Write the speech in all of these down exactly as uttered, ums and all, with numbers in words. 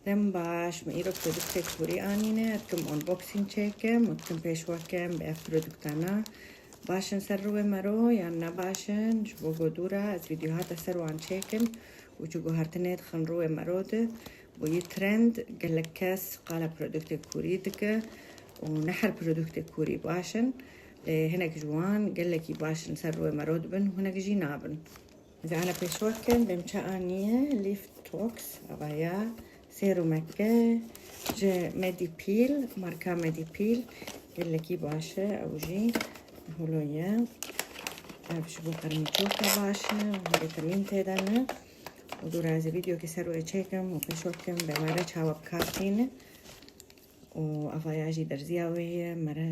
Dem baş, min îro produktê kûrî anîne, dikim unboxing çêkim û dikim pêşwekim bi ev produktana. Baş in ser rûyê mero yan ne baş in, ji bo ku dûra ez vîdyohata ser wan çêkim û çi guhertinê dixin rûyê mero de. Bûyî trend, gelek kes qala produktê kûrî dike û ne her produktê kûrî baş in. Lê hinek ji wan gelekî baş in ser rûyê mero dibin û hinek jî nabin. Ez ana pêşwekim bêm çi aniye, Lift Tox, avaya serumeke ji Medipil, marka Medipil, gelekî baş e, ew jî holo ye. Ev ji bo qermîçoka baş e, vîtamîn tê de ne. Û dûra ez ê vîdeokê ser wê çêkim û pêşwekim bê mere çawa bi kar tîne. Û avaya jî derziya wê ye, mere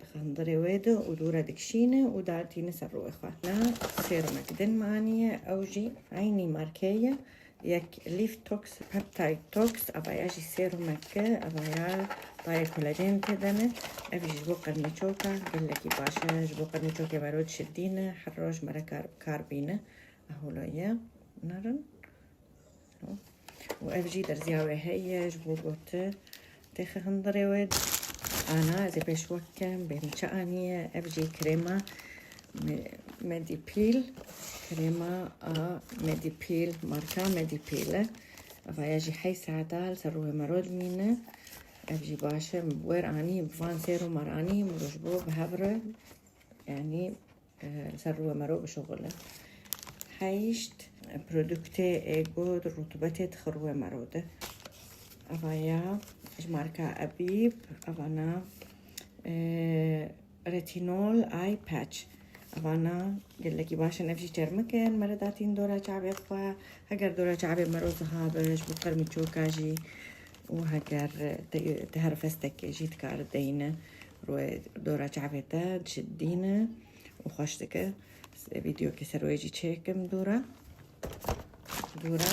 di xandirê wê de û dûra dikişîne û datîne ser rûyê xwe. Na serumek din me aniye, ew jî eynî markê ye. Yek Lift Tox, Peptide Tox, avaya jî serumek e, avaya tayê kolajen tê de ne. Ev jî ji bo qermîçoka gelekî baş e, ji bo qermîçokê mero dişidîne, her roj mere kar, kar bîne. Ehola ye, narin. Û ev jî derziya wê heye, ji bo gote têxe hundirê wê. Ana, ez ê pêşwek kem, bêm çi aniye. Ev jî krêma Me-, Medipil, krêma a Medipil, marka Medipil e. Evaya jî hey saeta li ser rûyê mero dimîne. Ev jî baş e, min bi wer anî, bi van sêrûmar anî, min ji bo bi hev re, yanî, e, li ser rûyê mero bişuxile. Heşt, e, produktê ê ku di rutubetê dixi rûyê mero de. Evaya ji marka Abib, evana, e, retinol eye patch. Evana gelekî baş in, ev jî çermik in, mere datîn dora çavê xwe. Heger dora çavê mero ziha be, ji bo qermîçoka jî û heger te, te her festekê jî dikare deyne rûyê dora çavê te, dişidîne û xweş dike. Vîdeokê ser wê jî çêkim dûra. Dûra,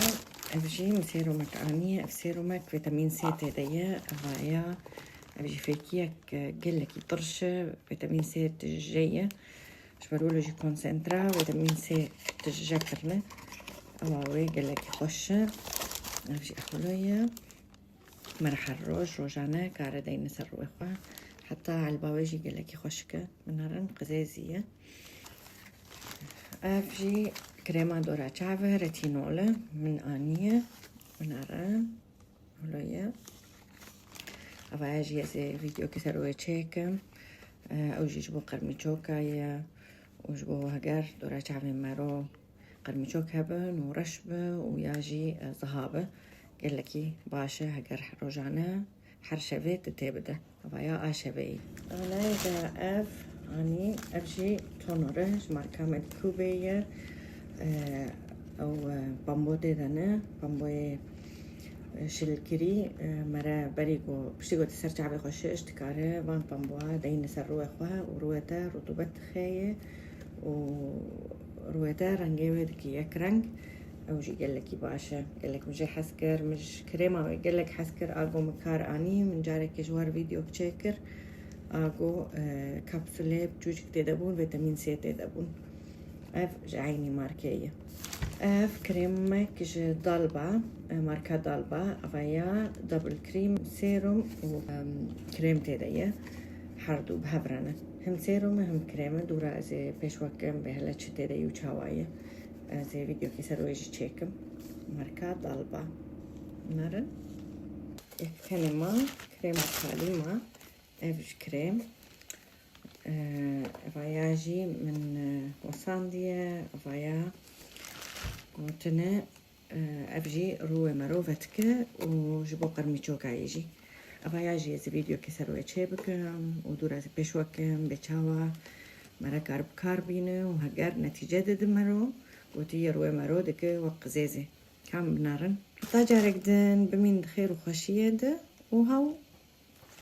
ev jî min sêromek aniye. Ev sêromek vîtamîn C tê de ye. Evaya, ev jî fêkiyek, e, gelekî tirş e. Vîtamîn C tije ye. Ji ber wilo jî konsentra vîtamîn C tije kirine. Ewa wê gelekî xweş e. Ev jî ehlo ye. Mere her roj, rojane kare deyne ser rûyê xwe. Heta elba wê jî gelekî xweşik e. Min herin qizêzî ye. Ev jî krema dora çav e, retinol e. Min aniye. Min herin. Holo ye. Evaya jî ez ê vîdeokê ser wê çêkim. E, ew jî ji bo qermîçoka ye û ji bo heger dora çavê mero qermîçok hebin û reş bi û ya jî, e, ziha bi. Gelekî baş e heger rojane her şevê tu tê bide. Evaya a şeveyî. Anayê de ev anî, ev jî toner e, ji marka Medicube ye. E, ew, e, pambo tê de ne, pamboyê, e, şilkirî, e, mere berî ku, piştî ku tu ser çavê xwe şiş dikare van pamboa deyne ser rûyê xwe û rûyê te rutubet dixeye û rûyê te rengê wê dike yek reng. Ew jî gelekî baş e. Gelek min jê hez kir. Min ji krêma wê gelek hez kir. A ku min kar anî, min carekê ji we re vîdeok çêkir. A ku, e, kapsulê biçûçik tê de bûn, vîtamîn C tê de bûn. Ev ji eynî markê ye. Ev krêmek ji Dalba, e, marka Dalba, ava ya Double Cream Serum û, em, krêm tê de ye. Her du bi hev re ne. Him serum e, him krêm e. Dûra ez ê pêşwek kim bê hele çi tê de ye û çawa ye. Ez ê vîdeokê ser wê jî çêkim. Marka Dalba. Narin. Yek tenê ma, krêma kalî ma. Ev ji krêm. Ee, evaya jî min, e, wesandiye. Evaya gotine, e, ev jî rûyê mero vedike û ji bo qermîçokayê jî. Evaya jî ez ê vîdeokê ser wê çê bikim û dûra ez ê pêşwek kim bê çawa mere kar bi kar bîne û heger netîce dide mero, gotî ye rûyê mero dike wek qizêzê. Kam binarin. Heta carek din bimîn di xêr û xweşiyê de û hew